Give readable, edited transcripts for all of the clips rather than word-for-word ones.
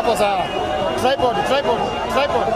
Hapo sawa. Tripod, tripod, tripod.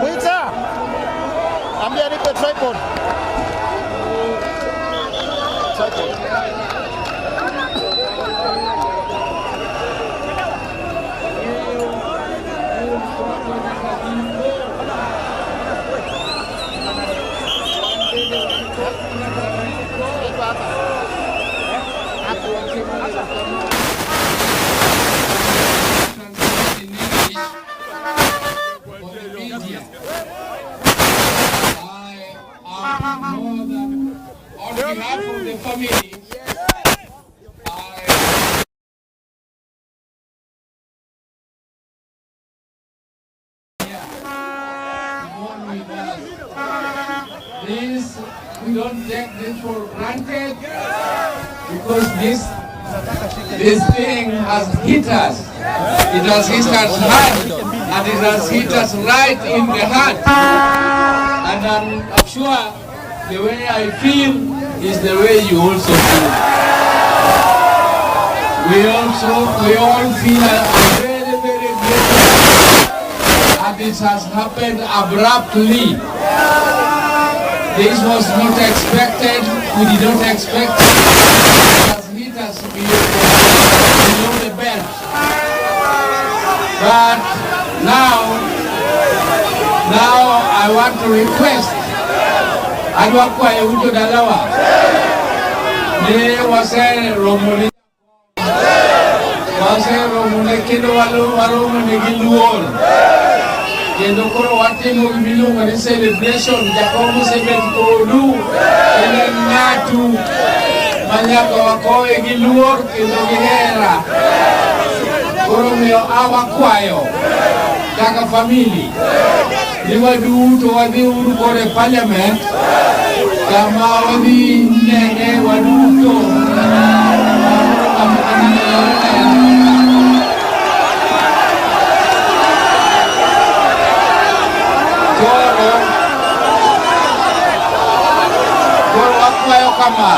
Mwita. Ambia nipe tripod. Tripod. Iko hapa. Translate in English for the media. I am more than, on behalf of the family, I mourn with us. This, we don't take this for granted because this thing has hit us. It has hit us hard and it has hit us right in the heart. And I'm sure the way I feel is the way you also feel. We all feel a very, very great, and this has happened abruptly. This was not expected. We did not expect it. It has hit us below the belt. But now I want to request, adwa kwayo u jodalawa ni waseromo ne kendo waromo ne gi luor kendo koro watimo gimiluongo ni celebration. Jakom osebet kodu en en ng'atu ma nyaka wakowe gi luor kendo gi hera. Koro miyo awakwayo kaka family ni waduto wadhi uru koro e parliament kama wadhi nene waduto kama anene. Koro wakwayo kama,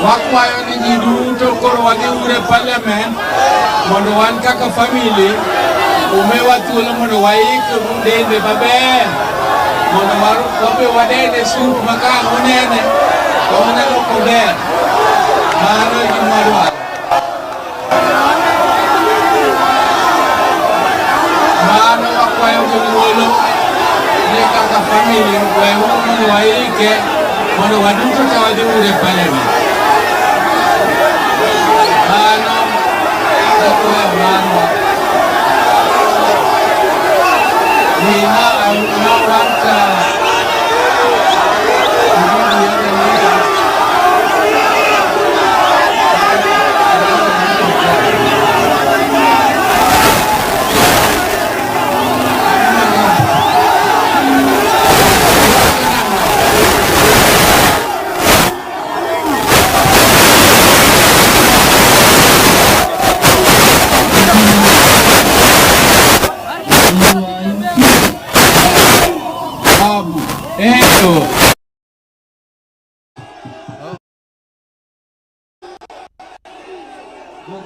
wakwayo ni ji duto koro wadhi uru e parliament mondo wan kaka family umiwa thuolo mondo waik dende maber mondo wabe wadende suit ma ka ang' unene to uneno kober. Mano e gima wadwaro. Mano wakwayo gi muolo ni kaka family weuru mondo waike mondo waduto te wadhi uru e parliament. Mano e kwayo marwa. We now, I now want